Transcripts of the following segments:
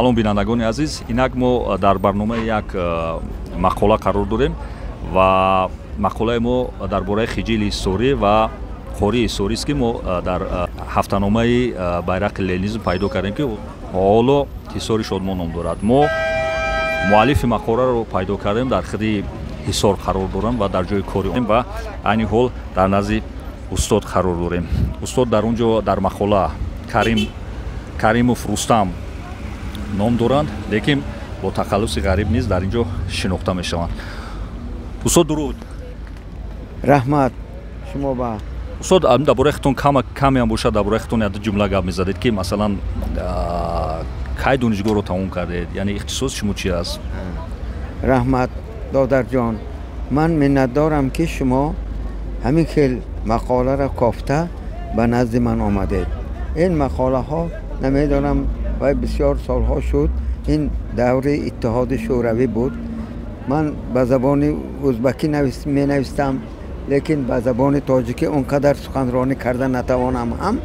Салом, бинандагони азиз. Инак мо дар барномаи як мақола қарор дорем ва мақолаи мо дар бораи Хиҷили Ҳисорӣ ва Қории Ҳисорист, ки мо дар ҳафтаномаи «Байрақи ленинизм» пайдо кардем, ки ҳоло «Ҳисори Шодмон» ном дорад. Мо муаллифи мақоларо пайдо кардем, дар худи Ҳисор қарор дорам ва дар ҷои кори ва айни ҳол дар назди устод қарор дорем. Устод дар он ҷо дар мақола Карим Каримов Рустам ном доранд, лекин бо тахаллуси Ғариб низ дар ин ҷо шинохта мешаванд. Устод, дуруд. Раҳмат шумо ба. Устод, дар бораи худтон камеам бошад, дар бораи худтон як ҷумла гап мезадед, ки масалан кай донишгоҳро тамом кардед, яъне ихтисоси шумо чи аст? Раҳмат, додарҷон. Ман миннатдорам, ки шумо ҳамин хел мақоларо кофта ба назди ман омадед. Ин мақолаҳо, намедонам, вай бисёр солҳо шуд, ин даври Иттиҳоди Шӯравӣ буд. Ман ба забони узбакӣ менавистам, лекин ба забони тоҷикӣ он қадар суханронӣ карда натавонам ҳам,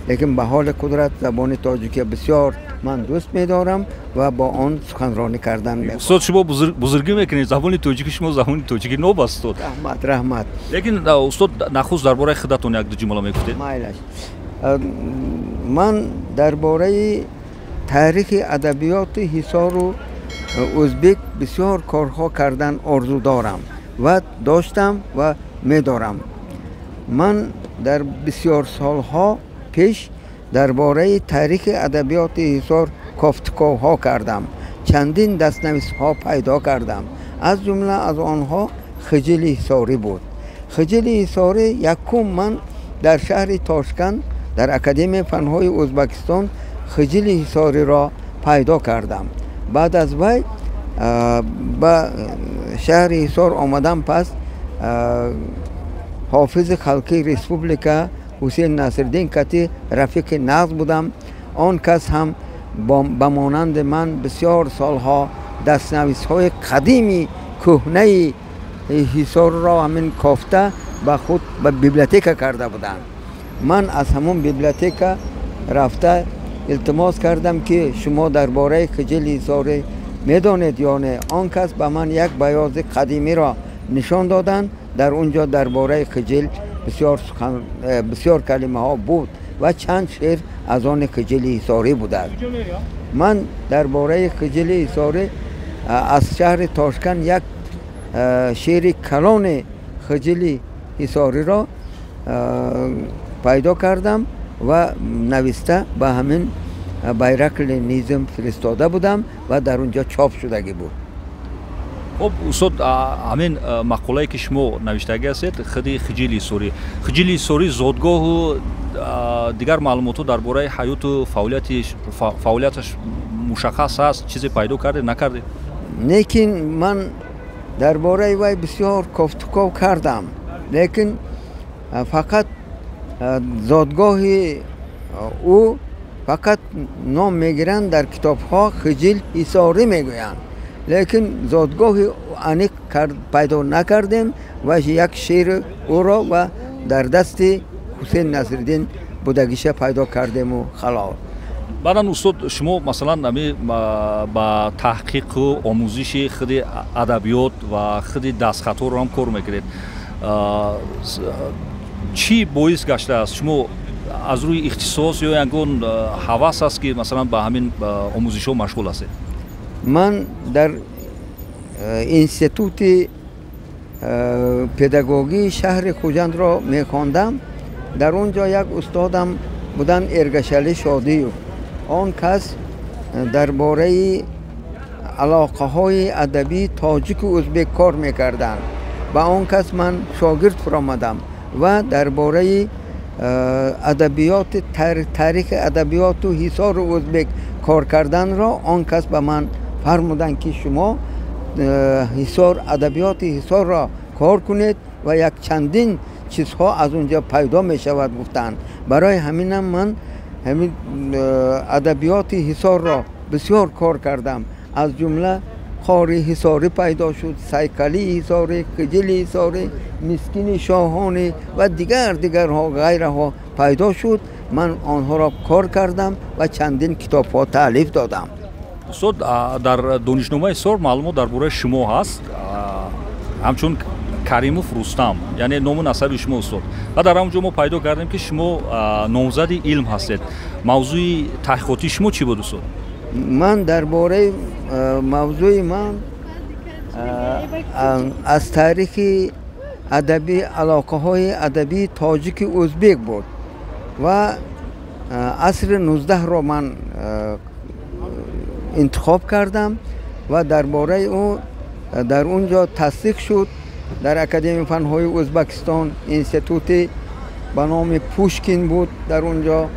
лекин ба ҳоли қудрат забони тоҷикӣ бисёр ман дӯст медорам ва бо он суханронӣ кардан. Устод, шумо бузургӣ мекунед, забони тоҷикӣ, шумо забони тоҷикӣ ноб аст, устод. Раҳмат, раҳмат. Лекин, устод, нахуст дар бораи худатон як ду ҷумла мегуфтед. Майлаш. Ман дар бораи таърихи адабиёти Ҳисору узбек бисёр корҳо кардан орзу дорам ва доштам ва медорам. Ман дар бисёр солҳо пеш дар бораи таърихи адабиёти Ҳисор кофтуковҳо кардам, чандин дастнависҳо пайдо кардам. Аз ҷумла аз онҳо Хиҷили Ҳисорӣ буд. Хиҷили Ҳисорӣ якум ман дар шаҳри Тошканд, дар Академияи фанҳои Ӯзбекистон Хиҷили Ҳисориро пайдо кардам. Баъд аз вай ба шаҳри Ҳисор омадам. Пас ҳофизи халқии республика Ҳусейн Насриддин кати рафиқи нағз будам. Он кас ҳам ба монанди ман бисёр солҳо дастнависҳои қадими кӯҳнаи Ҳисорро ҳамин кофта ба худ ба библиотека карда буданд. Ман аз ҳамон библиотека рафта илтимос кардам, ки шумо дар бораи Хиҷили Ҳисорӣ медонед ё не. Он кас ба ман як баёзи қадимиро нишон доданд. Дар он ҷо дар бораи Хиҷил бисёр сухан, бисёр калимаҳо буд ва чанд шеър аз они Хиҷили Ҳисорӣ будааст. Ман дар бораи Хиҷили Ҳисорӣ аз шаҳри Тошканд як шеъри калони Хиҷили Ҳисориро пайдо кардам ва нависта ба ҳамин «Байрақи ленинизм» фиристода будам ва дар он ҷо чоп шудагӣ буд. Хуб, устод, ҳамин мақолае, ки шумо навиштагӣ ҳастед, худи Хиҷили Ҳисорӣ, Хиҷили Ҳисорӣ зодгоҳу дигар маълумотҳо дар бораи ҳаёту фаъолияташ мушаххас ҳаст? Чизе пайдо кардед, накардед? Лекин ман дар бораи вай бисёр кофтуков кардам, лекин фақат зодгоҳи ӯ фақат ном мегиранд, дар китобҳо Хиҷил Ҳисорӣ мегӯянд, лекин зодгоҳи аниқ пайдо накардем ва як шеъри ӯро ва дар дасти Ҳусейн Насриддин будагиша пайдо кардему халос. Баъдан, устод, шумо масалан ами ба таҳқиқу омӯзиши худи адабиёт ва худи дастхатҳоро ҳам кор мекунед. Чӣ боис гаштааст? Шумо аз рӯи ихтисос ё ягон ҳавас аст, ки масалан ба ҳамин омӯзишҳо машғул ҳастед? Ман дар институти педагогии шаҳри Хуҷандро мехондам. Дар он ҷо як устодам буданд, Эргашалӣ Шодиев. Он кас дар бораи алоқаҳои адабии тоҷику ӯзбек кор мекарданд. Ба он кас ман шогирд фуромадам ва дар бораи адабиёти, таърихи адабиёту Ҳисору ӯзбек кор карданро он кас ба ман фармуданд, ки шумо Ҳисор, адабиёти Ҳисорро кор кунед ва як чандин чизҳо аз он ҷо пайдо мешавад, гуфтанд. Барои ҳаминам ман ҳамин адабиёти Ҳисорро бисёр кор кардам. Аз ҷумла Қори Ҳисорӣ пайдо шуд, Сайқалии Ҳисорӣ, Хиҷили Ҳисорӣ, Мискини Шоҳонӣ ва дигар дигарҳо, ғайраҳо пайдо шуд. Ман онҳоро кор кардам ва чандин китобҳо таълиф додам. Устод, дар донишномаи Ҳисор маълумот дар бораи шумо ҳаст ҳамчун Каримов Рустам, яъне ному насаби шумо, устод. Ва дар ҳамон ҷо мо пайдо кардем, ки шумо номзади илм ҳастед. Мавзӯи таҳқиқотии шумо чӣ буд, устод? Ман дар бораи мавзӯи ман аз таърихи адабӣ, алоқаҳои адабии тоҷики ӯзбек буд ва асри 19-ро ман интихоб кардам ва дар бораи ӯ дар он ҷо тасдиқ шуд дар Академияи фанҳои Ӯзбекистон, институти ба номи Пушкин буд. Дар он ҷо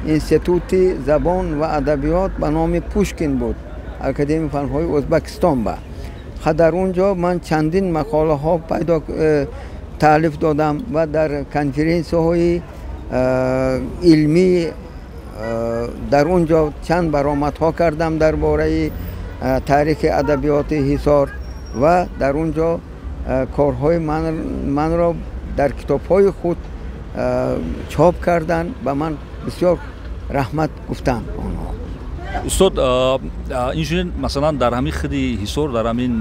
институти забон ва адабиёт ба номи Пушкин буд, Академияи фанҳои Ӯзбекистон. Ба дар он ҷо ман чандин мақолаҳо пайдо таълиф додам ва дар конференсияҳои илмӣ дар он ҷо чанд баромадҳо кардам дар бораи таърихи адабиёти Ҳисор ва дар он ҷо корҳои манро дар китобҳои худ чоп карданд, ба ман бисёр раҳмат гуфтанд онҳо. Устод, инчунин, масалан, дар ҳамин худи Ҳисор, дар ҳамин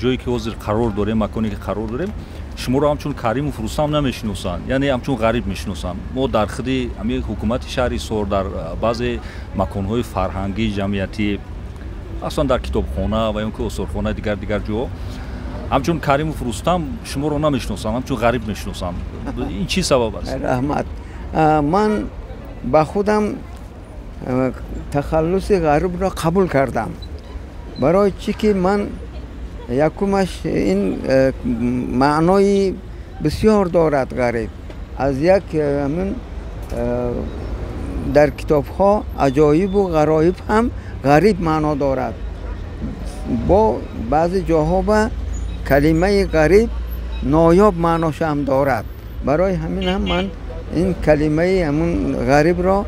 ҷое ки ҳозир қарор дорем, маконе ки қарор дорем, шуморо ҳамчун Каримов Рустам намешиносанд, яъне ҳамчун Ғариб мешиносанд. Мо дар худи ҳамин ҳукумати шаҳри Ҳисор, дар баъзе маконҳои фарҳангӣ, ҷамъиятӣ, аслан дар китобхона ва ё ки осорхона, дигар дигар ҷоҳо ҳамчун Каримов Рустам шуморо намешиносанд, ҳамчун Ғариб мешиносанд. Ин чӣ сабаб аст? Раҳмат. Ман ба худам тахаллуси Ғарибро қабул кардам, барои чӣ ки ман якумаш ин маънои бисёр дорад. Ғариб аз як ҳамин дар китобҳо аҷоибу ғароиб ҳам ғариб маъно дорад. Бо баъзе ҷоҳо ба калимаи ғариб ноёб маънош ҳам дорад. Барои ҳамин ҳам ман ин калимаи ҳамун ғарибро,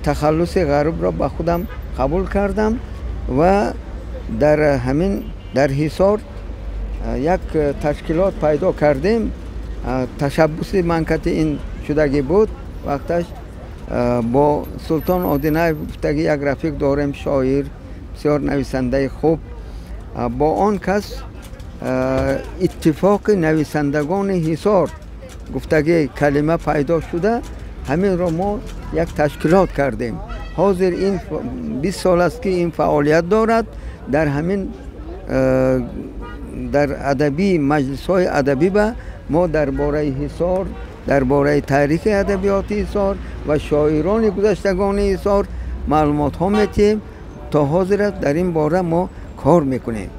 тахаллуси Ғарибро ба худам қабул кардам ва дар ҳамин дар Ҳисор як ташкилот пайдо кардем. Ташаббуси манкати ин шудагӣ буд. Вақташ бо Султон Одинаев гуфтагӣ як рафиқ дорем, шоир, бисёр нависандаи хуб. Бо он кас иттифоқи нависандагони Ҳисор гуфтагӣ калима пайдо шуда, ҳаминро мо як ташкилот кардем. Ҳозир ин 20 сол аст, ки ин фаъолият дорад. Дар ҳамин дар адабӣ маҷлисҳои адабӣ ба мо дар бораи Ҳисор, дар бораи таърихи адабиёти Ҳисор ва шоирони гузаштагони Ҳисор маълумотҳо метиҳем. То ҳозир дар ин бора мо кор мекунем.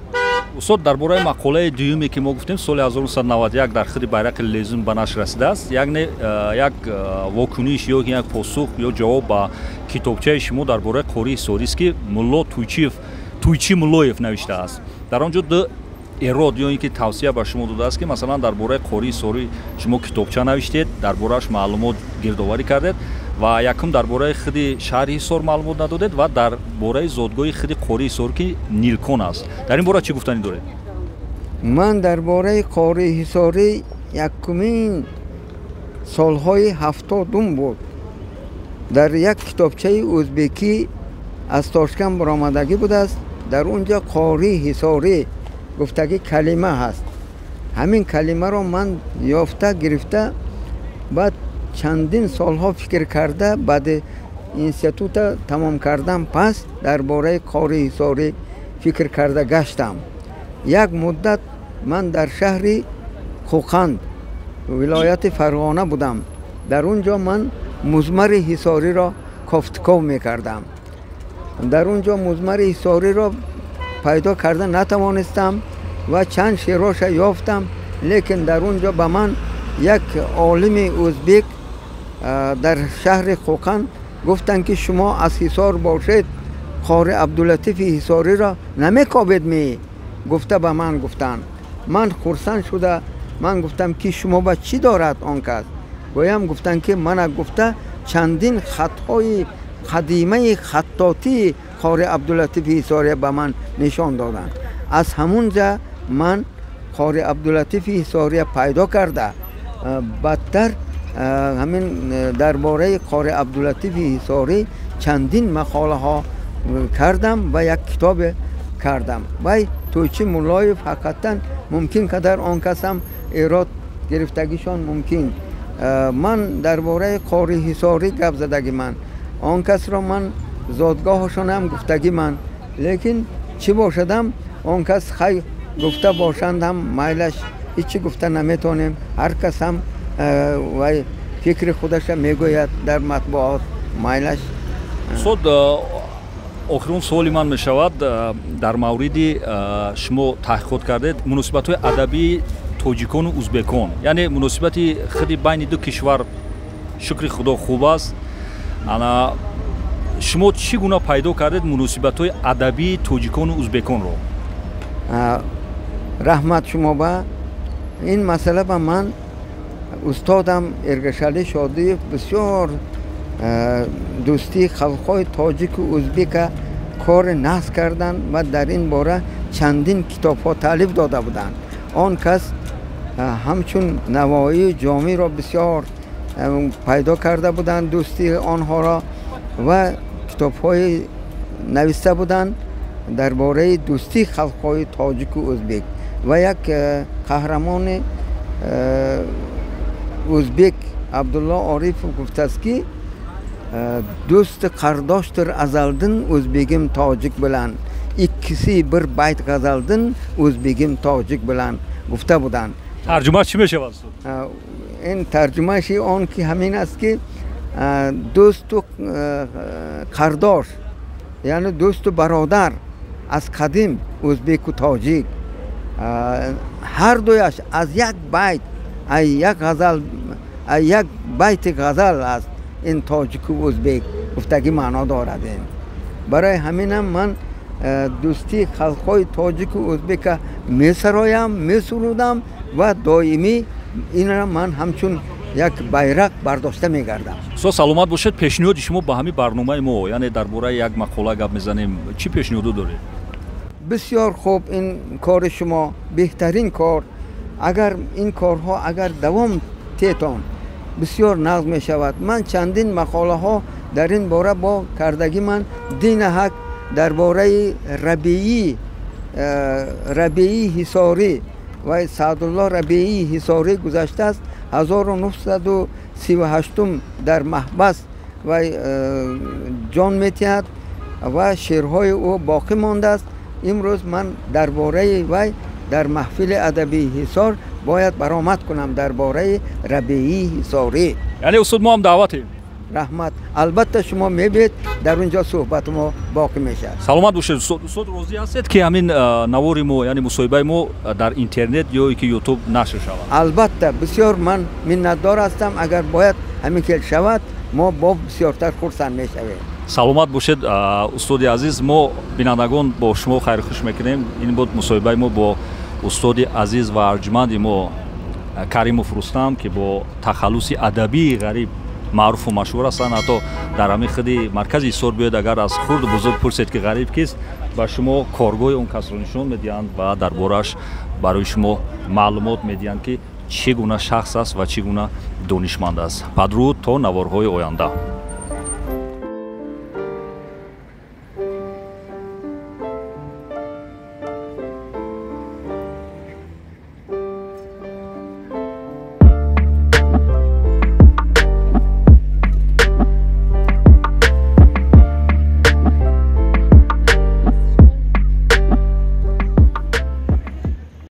Устод, дар бораи мақолаи дуюме, ки мо гуфтем, соли 1991 дар худи Байрақи Лезун ба нашр расидааст, яъне як вокуниш ё як посух ё ҷавоб ба китобчаи шумо дар бораи Қории Ҳисорист, ки мулло Туйчиев, Туйчи Муллоев навиштааст. Дар он ҷо ду эрод ё ин ки тавсия ба шумо додааст, ки масалан дар бораи Қории Ҳисорӣ шумо китобча навиштед, дар борааш маълумот гирдоварӣ кардед ва якум дар бораи худи шаҳри Ҳисор маълумот надодед ва дар бораи зодгоҳи худи Қории Ҳисор, ки Нилкон аст. Дар ин бора чӣ гуфтанӣ доред? Ман дар бораи Қории Ҳисорӣ якумин солҳои 70-ум буд, дар як китобчаи ӯзбекӣ аз Тошканд баромадагӣ будааст. Дар он ҷо Қории Ҳисорӣ гуфтагӣ калима ҳаст. Ҳамин калимаро ман ёфта гирифта, баъд чандин солҳо фикр карда, баъди института тамом кардан пас дар бораи Қории Ҳисорӣ фикр карда гаштам. Як муддат ман дар шаҳри Хӯқанд, вилояти Фарғона будам. Дар он ҷо ман музмари Ҳисориро кофтуков мекардам. Дар он ҷо музмари Ҳисориро пайдо карда натавонистам ва чанд шеъроша ёфтам, лекин дар он ҷо ба ман як олими ӯзбек дар шаҳри Хӯқанд гуфтанд, ки шумо аз Ҳисор бошед, Қори Абдулатифи Ҳисориро намекобед ми, гуфта ба ман гуфтанд. Ман хурсанд шуда, ман гуфтам, ки шумо ба чӣ дорад он кас? Гӯям гуфтанд, ки мана, гуфта чандин хатҳои қадимаи хаттотии Қори Абдулатифи Ҳисория ба ман нишон доданд. Аз ҳамун ҷа ман Қори Абдулатифи Ҳисория пайдо карда, бадтар ҳамин дар бораи Қори Абдулатифи Ҳисорӣ чандин мақолаҳо Кардам ва як китобе кардам. Вай Тӯйчи Муллоев ҳақиқатан мумкин қадар он кас ҳам эрод гирифтагишон мумкин. Ман дар бораи Қори Ҳисорӣ гап задагӣ ман. Он касро ман зодгоҳашон ҳам гуфтагӣ ман. Лекин чӣ бошадам, он кас хай гуфта бошанд ҳам майлаш, ҳеҷ гуфта наметонем. Ҳар кас ҳам вай фикри худаша мегӯяд дар матбуот, майлаш. Устод, охирон суоли ман мешавад дар мавриди шумо таҳқиқот кардед муносибатҳои адабии тоҷикону узбекон, яъне муносибати худи байни ду кишвар шукри худо хуб аст. Ана шумо чӣ гуна пайдо кардед муносибатҳои адабии тоҷикону узбеконро? Раҳмат шумо ба ин масъала. Ба ман устодам Эргашали Шодиев бисёр дӯстии халқҳои тоҷику узбека кори нағз карданд ва дар ин бора чандин китобҳо таълиф дода буданд. Он кас ҳамчун Навоию Ҷомиро бисёр пайдо карда буданд дӯстии онҳоро ва китобҳои нависта буданд дар бораи дӯстии халқҳои тоҷику узбек. Ва як қаҳрамони узбек Абдулло Орифов гуфтааст ки дӯсти қардоштир азалдин o'zbegim tojik bilan, ikkisi bir bayt g'azaldin o'zbegim tojik bilan гуфта буданд. Тарҷума чӣ мешавад? Ин тарҷумаи он ки ҳамин аст ки дӯсту қардош, яъне дӯсту бародар аз қадим ӯзбеку тоҷик ҳар дуяш аз як байт, аз як ғазал, аз як байти ғазал аст ин тоҷику ӯзбек гуфтагӣ маъно дорад. Ин барои ҳаминам ман дӯстии халқҳои тоҷику ӯзбека месароям, месурудам ва доимӣ инро ман ҳамчун як байрақ бардошта мегардам. Устод, саломат бошед. Пешниҳоди шумо ба ҳамин барномаи мо, яъне дар бораи як мақола гап мезанем, чӣ пешниҳодо доред? Бисёр хуб, ин кори шумо беҳтарин кор. Агар ин корҳо агар давом тетон бисёр нағз мешавад. Ман чандин мақолаҳо дар ин бора бо кардагӣ ман динаҳак дар бораи Рабеии Ҳисорӣ ва Саъдулло Рабеии Ҳисорӣ гузаштааст 1938 дар маҳбас ва ҷон метиҳад ва шеърҳои ӯ боқӣ мондааст. Имрӯз ман дар бораи вай дар маҳфили адабии Ҳисор бояд баромад кунам дар бораи Рабеии Ҳисорӣ. Яъне устод, мо ҳам даъватем. Раҳмат, албатта шумо мебиед, дар он ҷо суҳбати мо боқӣ мешавад. Саломат бошед устод. Устод, розӣ ҳастед ки ҳамин навори мо, яъне мусоҳибаи мо дар интернет ё ки ютуб нашр шавад? Албатта, бисёр ман миннатдор ҳастам. Агар бояд ҳамин хел шавад, мо бо бисёртар хурсанд мешавем. Саломат бошед устоди азиз. Мо бинандагон бо шумо хайрхуш мекунем. Ин буд мусоҳибаи мо бо устоди азиз ва арҷманди мо Каримов Рустам, ки бо тахаллуси адабии Ғариб маъруфу машҳур ҳастанд. Ҳатто дар ҳамин худи маркази Ҳисор биёед, агар аз хурду бузург пурсед ки Ғариб кист, ба шумо коргоҳи он касро нишон медиҳанд ва дар борааш барои шумо маълумот медиҳанд ки чӣ гуна шахс аст ва чӣ гуна донишманд аст. Падруд то наворҳои оянда.